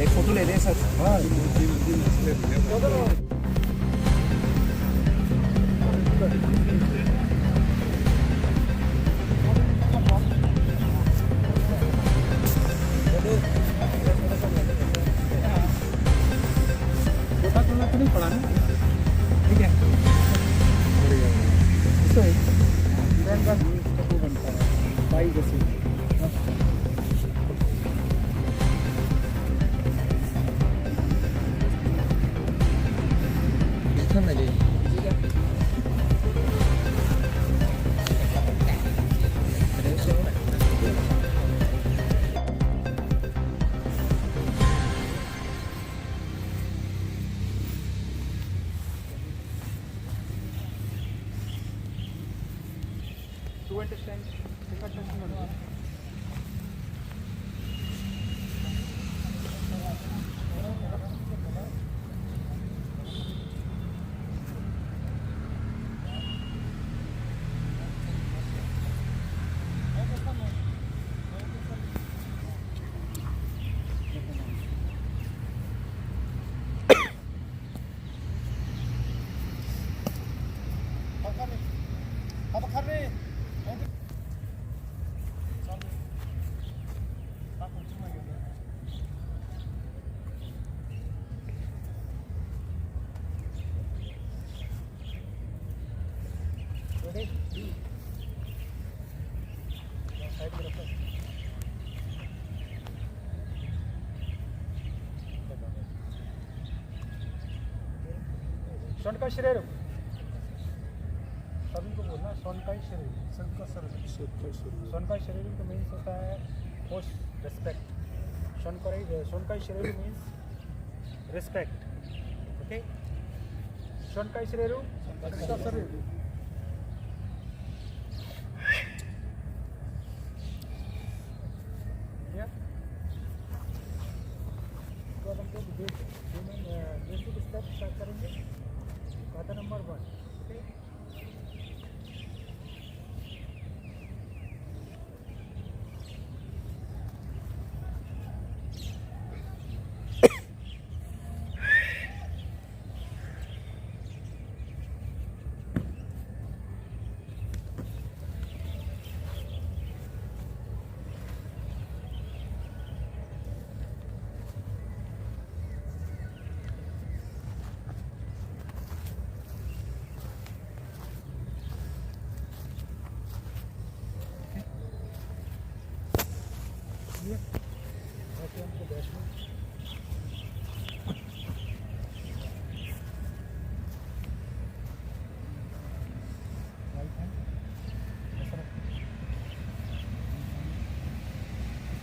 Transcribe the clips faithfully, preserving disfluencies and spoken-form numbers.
एक फोटो ले रहे हैं सर। हाँ। गोटा टोला तो नहीं पड़ा ना? ठीक है। बढ़िया। इसको एक, इधर का दो घंटा है, बाईस बजे। Sonkai Shireru। सभी को बोलना, Sonkai Shireru। Sonkai Shireru। Sonkai Shireru का means होता है खुश, respect। Sonkai, Sonkai Shireru means respect। Okay? Sonkai Shireru। Sonkai Shireru। Yeah? तो अपन को दे, दे, अ, basic step start करेंगे। Kata number one। Okay?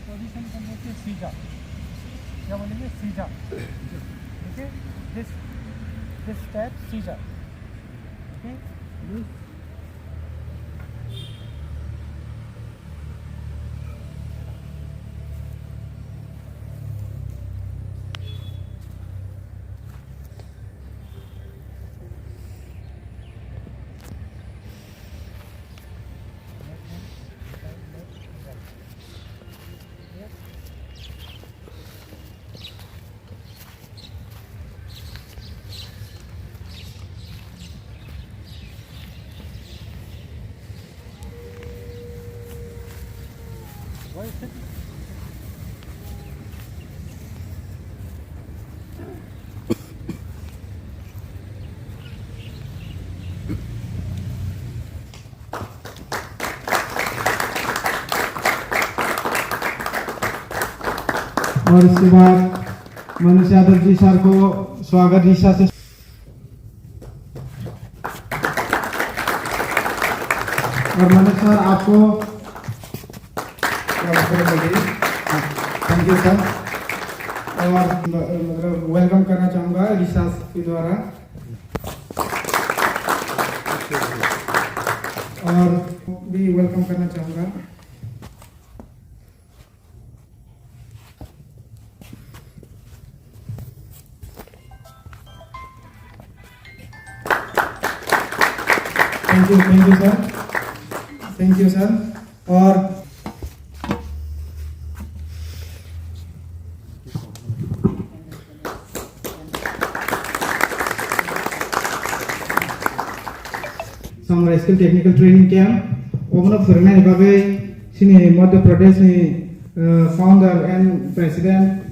Position को बोलते हैं सीधा। क्या बोलेंगे? सीधा। ठीक है? This, this step सीधा। ठीक है? और इसके बाद मनीष यादव जी सर को स्वागत ईशा से। और मनीष सर, आपको थैंक यू सर। और म-, मतलब वेलकम करना चाहूँगा रिशास के द्वारा। और भी वेलकम करना चाहूँगा। Thank you, thank you sir, thank you sir। और Summer Skill Technical Training Camp. Obono phwrwngnani bagwi chini Madhya Pradesh ni, uh, founder and president,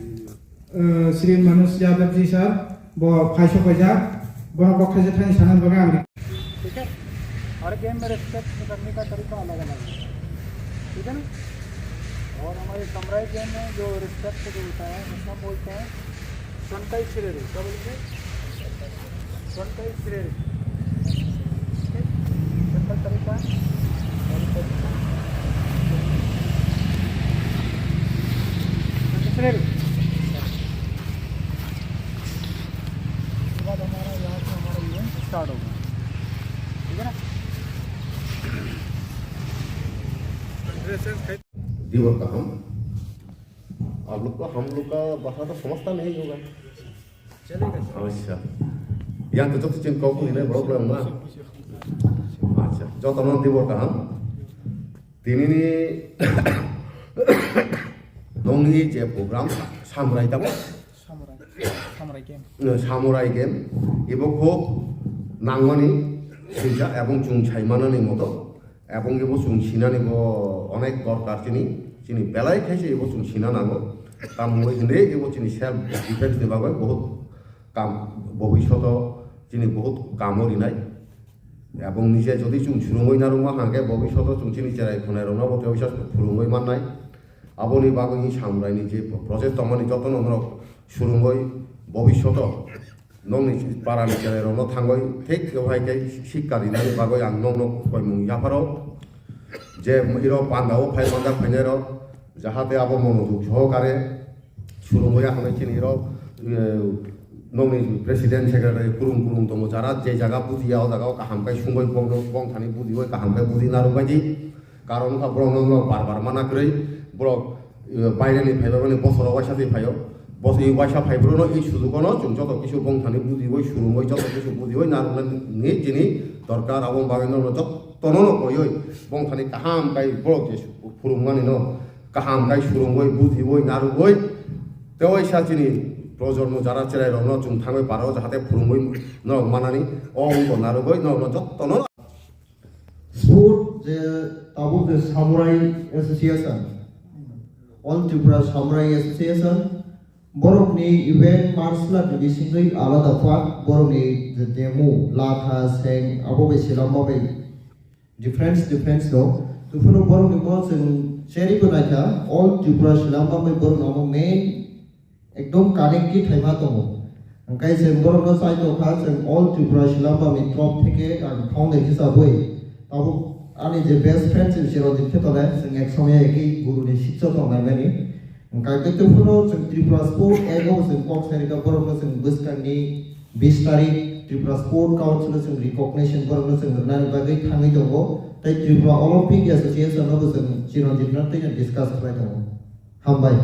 uh, Shri Manoj Yadav ji sir, bo phaisok paijak, bono kok thaisa thani sanani bagwi ang. ठीक है, हर गेम में रिस्पेक्ट करने का तरीका अलग अलग है, ठीक है ना? और हमारे समुराई गेम में जो रिस्पेक्ट जो होता है, उसको हम बोलते हैं शंकाई शिरेरी। क्या बोलेंगे? शंकाई शिरेरी। ठीक? सिंपल तरीका। शंकाई शिरेरी। उसके बाद हमारा यहाँ से हमारा इवेंट स्टार्ट होगा। ठीक है ना? Dibor kaham. Aap log ka, hum log ka bhasha to samajhta nahi hoga. Acha. Yang to joto chin kok ni borok lang ma. Acha. Joto no dibor kaham. Tini ni nongni je program samrai tabo. Samurai. Samurai game. Samurai game. Ibo khub nangmani swijak ebong chwng saimanani moto. Ebong ibo chwng sinani bo onek dorkar chini, chini belai khaise ibo chwng sina nango. Tamo hwnwi ibo chini self defense ni bagwi bahut kam, bobishoto chini bahut kamo rinai. Ebong nije jodi chwng surungwi narwkma hwnkhe bobishoto chwng chini cherai khwnairokno bo tei waisa phurungwi mannai. Aboni bagwi samurai ni je process tongmani jotono norok surungwi bobishoto nokni parani cherairokno thangwi thik khe hai khe sikka rinani bagwi ang nokno koimung yapharo je iro pandao phai manjak phainairok jahate abo monojog sohokare surungwi akhonai chini iro, eh, nokni president secretary kurung kurung tongo jara je jaga bujiya o jaga o kaham khai sungwi bongno bongthani bujiwi kaham khai buji narwkbaidi. Karon wngkha borok no, no bar bar mana kwrwi, borok, eh, baire ni phaibai mani bosoro waisa twi phaio. Bos-, i waisa phai borok no i sujugo no chwng joto kisu bongthani bujiwi, surungwi, joto kisu bujiwi narwknani chini dorkar. Aboni bagwi no, no jotono no koiwi bongthani kaham khai borok je phurungmani no kaham khai surungwi, bujiwi, narwgwi tei waisa chini projonmo jara cherai rok no chwng thangwi paro jahate phurungwi norok manani o wngbo narwgwi norok no jotono. Sport je tabuk je Samurai Association, All Tripura Samurai Association, borokni event martial art ni bisingtwi alada pha, borokni je demo, latha, seng, abo bai selamba bai difference, difference rok. Tufano borokni mo chwng cherry bo naikha, All Tripura selamba bai borok amo main ekdom connect khe thaima tongo. Hwnkhe chwng borokno chai tongkha, chwng All Tripura Silam Bamni top theke ang thongnai hisabwi. Tabuk ani je best friend chwng Chiranjit khe tole, chwng ek somoi ekhi guruni siksa tongnai mani. Hwnkhe khe tei phano chwng Tripura Sport Act o chwng kok sai rikha, borokno chwng bwskangni bis tarik Tripura Sport Council o chwng recognition borokno chwng rwnani bagwi thangwi tongo. Tei Tripura Olympic Association no bo chwng Chiranjit no tei discuss khlai tongo. Hambai.